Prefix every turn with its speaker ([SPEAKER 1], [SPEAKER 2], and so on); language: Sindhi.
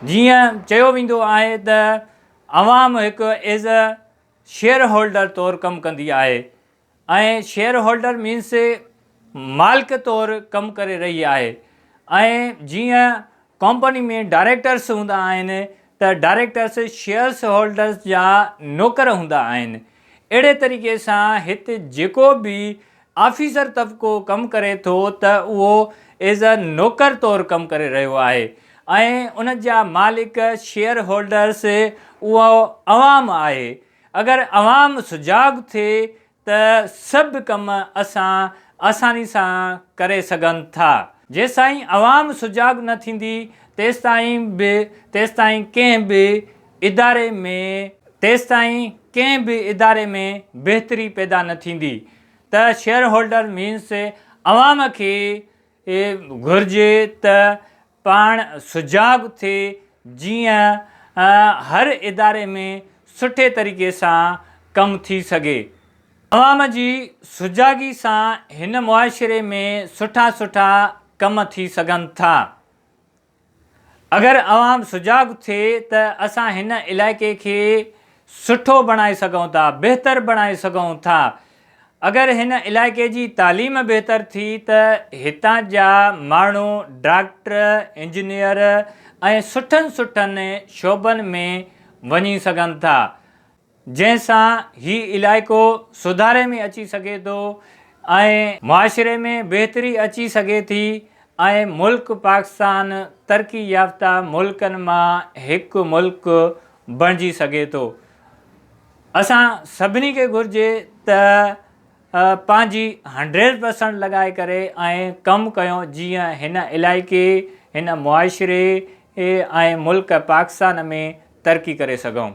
[SPEAKER 1] جيئن چيو ويندو آهي ته عوام هڪ ايز اي شيئر هولڊر طور ڪم ڪندي آهي ۽ شيئر هولڊر مينس مالڪ طور ڪم ڪري رهي آهي ۽ جيئن ڪمپني ۾ ڊائريڪٽرس هوندا آهن ته ڊائريڪٽرس شيئرس هولڊرس جا نوڪر هوندا آهن اهڙي طريقي سان هت جيڪو به آفيسر طبقو ڪم ڪري ٿو ته اهو ايز اي نوڪر طور ڪم ڪري رهيو آهي ۽ ان جا مالڪ شيئر هولڊرس اهو عوام آهي اگر عوام سجاڳ ٿئي ته سڀ ڪم اسان آساني سان ڪري سگهن ٿا. جيستائين عوام سجاڳ نه ٿيندي تيستائين به تيستائين ڪنهن به اداري ۾ تيستائين ڪنهن به اداري ۾ بهتري پيدا نه ٿيندي ته شيئر هولڊر مينس عوام کي گهرجي ته پاڻ سجاڳ ٿئي جيئن هر اداري ۾ سٺي طريقي سان ڪم ٿي سگهي. عوام جي سجاڳي سان هن معاشري ۾ سٺا سٺا ڪم ٿي سگهن ٿا. اگر عوام سجاڳ ٿئي ته اسان هن علائقي کي سٺو بڻائي سگهون ٿا، بهتر بڻائي سگهون ٿا. اگر هن علائقي جي تعليم بهتر ٿي ته هتان جا ماڻهو ڊاڪٽر، انجنيئر ۽ سٺن سٺن شعبن ۾ وڃي سگهن ٿا، جنهن سان هي علائقو سڌاري ۾ اچي سگهي ٿو ۽ معاشري ۾ بهتري اچي سگهي ٿي ۽ ملڪ پاڪستان ترقي يافته ملڪن مان هڪ ملڪ بڻجي سگهي ٿو. اسان سڀني کي گهرجي ته پنهنجي هنڊريڊ پرسنٽ لڳائي ڪري ۽ ڪم ڪيون جيئن هن علائقي هن معاشري ۽ ملڪ پاڪستان ۾ ترقي ڪري سگهون.